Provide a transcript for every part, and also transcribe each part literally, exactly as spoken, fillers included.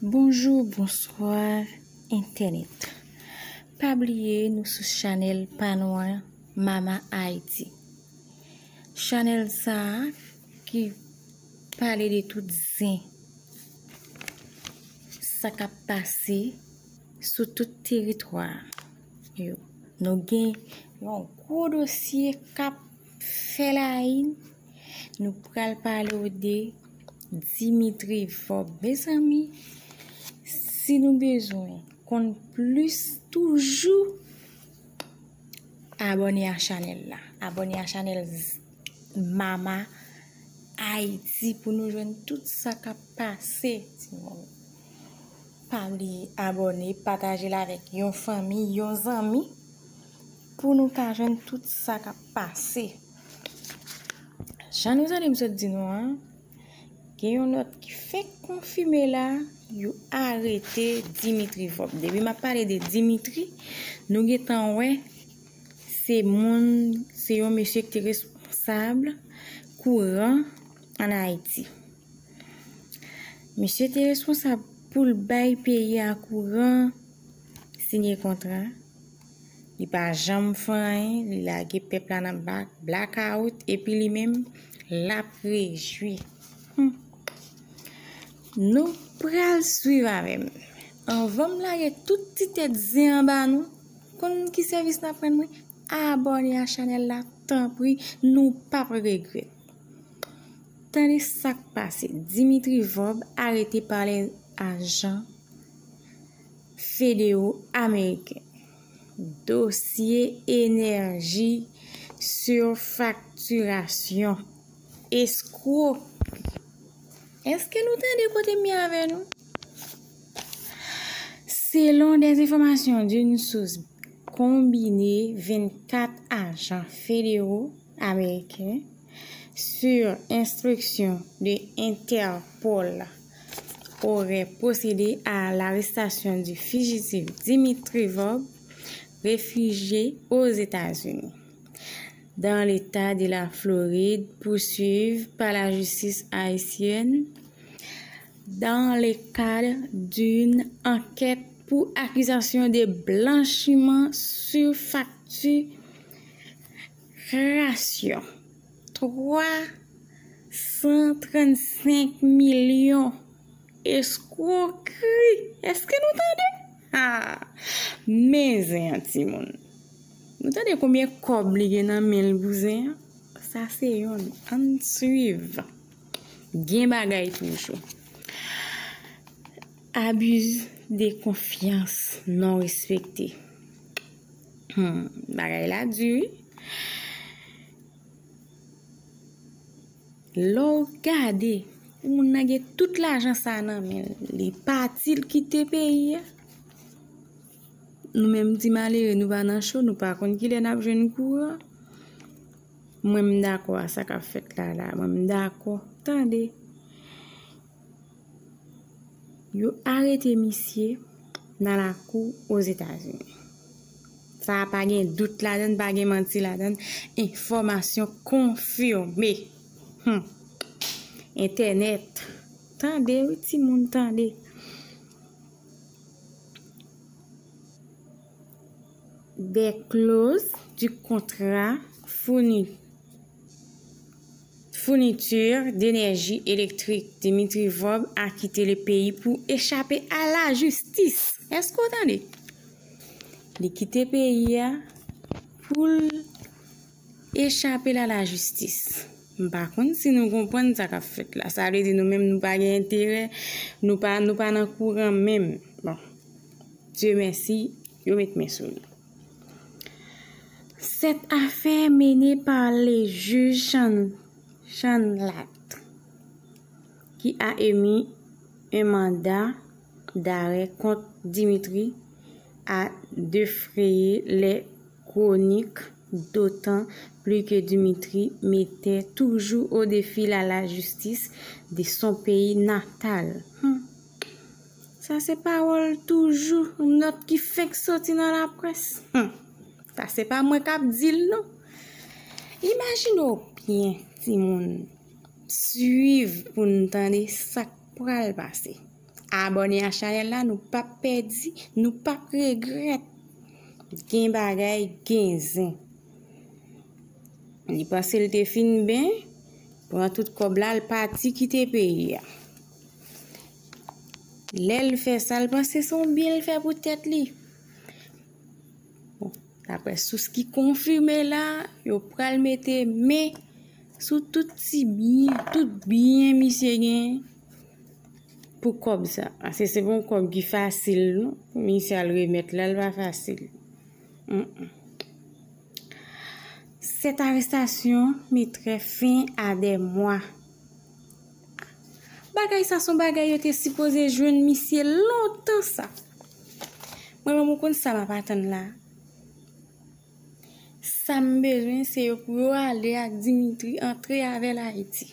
Bonjou, bonswa, entènèt. Pa bliye nou sou chanèl pa nou an, Mama Ayiti. Chanèl sa a ki pale de tout zen sa k ap pase sou tout teritwa yo. Nou gen yon gwo dosye k ap fè layi. Nou pral pale w de Dimitri Vorbe. Mezanmi, si nou bezwen konn plis toujou, abòne a chanèl la. Abòne a chanèl Mama Ayiti pou nou jwenn tout sa k ap pase, timoun. Pa bliye abòne, pataje l avèk yon fanmi, yon zanmi, pou nou ka jwenn tout sa k ap pase. Jan nou tande m sot di nou an, gen yon nòt ki fèk konfime la, yo arete Dimitri Vorbe. Depi m ap pale de Dimitri, nou gentan wè se moun, se yon mesye ki te responsab kouran ann Ayiti. Misye te responsab pou l bay peyi a kouran, siyen kontra. Li pa janm fè anyen, li lage pèp la nan bak, blakawout, epi li menm, l ap rejwi. Hmm. Nou pral swiv avè m. Anvan m lage tout ti tèt zen anba nou, konn ki sèvis n ap rann mwen? Abòne a chanèl la, tanpri, nou p ap regrèt. Tande sa k pase. Dimitri Vorbe arrêté par les agents fédéraux américains. Dosye enèji, sifaktirasyon, eskwokri. Èske nou tande kote m ye avè nou? Selon des informations d'une source combinée, vingt-quatre agents fédéraux américains sur instruction de Interpol aurait procédé à l'arrestation du fugitif Dimitri Vorbe, réfugié aux États-Unis, dans l'État de la Floride, poursuivi par la justice haïtienne dans le cadre d'une enquête pour accusation de blanchiment sur facturation. Twa san trannsenk milyon. Eskwokri. Èske nou tande? Ah, men zen an, timoun. Nou tande konbyen kòb li gen nan men l pou zen an? Sa se youn. Ann swiv. Gen bagay toujou. Abus de confiance non respecté. Hmm, bagay la di wi. Lè w gade, moun nan gen tout lajan sa nan men l, li pati, l kite peyi a. Nou menm ti malere, nou pa nan cho, nou pa konn kilè n ap jwenn kouran. Mwen, m dakò a sa k ap fèt la la. Mwen, m dakò. Tande. Yo arete misye nan lakou Ozetazini. Sa a pa gen dout ladan l, pa gen manti ladan l. Enfòmasyon konfime. Hmm. Entènèt. Tande, wi, timoun, tande. Des clauses du contrat fourni-, fourniture d'énergie électrique. Dimitri Vorbe a quitté le pays pour échapper à la justice. Èske w tande? Li kite peyi a pou l echape la lajistis. M pa konn si nou konprann sa k ap fèt la. Sa vle di nou menm nou pa gen enterè, nou pa, nou pa nan kouran menm. Bon, Dye mèsi, yo met men sou li. Cette affaire menée par le juge Chan-, Chanlat, qui a émis un mandat d'arrêt contre Dimitri, a défrayé les chroniques, d'autant plus que Dimitri mettait toujours au défi la, la justice de son pays natal. Hmm. Sa se pawòl toujou, yon nòt ki fenk soti nan laprès. Hmm. Sa se pa mwen k ap di l non. Imajine w byen, timoun. Swiv pou n tande sa k pral pase. Abòne a chanèl la, nou p ap pèdi, nou p ap regrèt. Gen bagay, gen zen. Li panse l te fin ben, pran tout kòb la, l pati kite peyi a. Lè l fè sa, l panse se yon byen l fè pou tèt li. Bon, daprè sous ki konfime la, yo pral mete men sou tout ti byen, tout byen misye gen pou kòb sa. Paske se pa yon kòb ki fasil, non. Misye al remèt la, l pa fasil. Mm-mm. Cette arrestation mettrait fin à des mois. Bagay sa se yon bagay yo te sipoze jwenn misye lontan sa. Mwen menm ou konn sa m ap atann la. Sa m bezwen se yo pou yo ale ak Dimitri antre avè l Ayiti.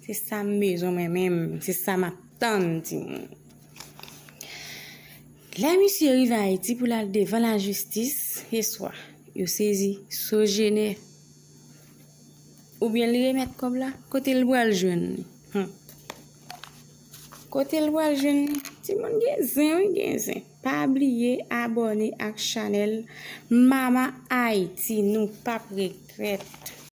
Se sa m bezwen mwen menm, se sa m ap tann timoun. Lè misye rive Ayiti pou l al devan lajistis, e swa yo sezi Sogener, oubyen l remèt kòb la, kote l pral jwenn li? Hmm. Kote l pral jwenn li? Timoun gen zen, wi, gen zen. Pa bliye abòne ak chanèl Mama Ayiti, nou p ap regrèt.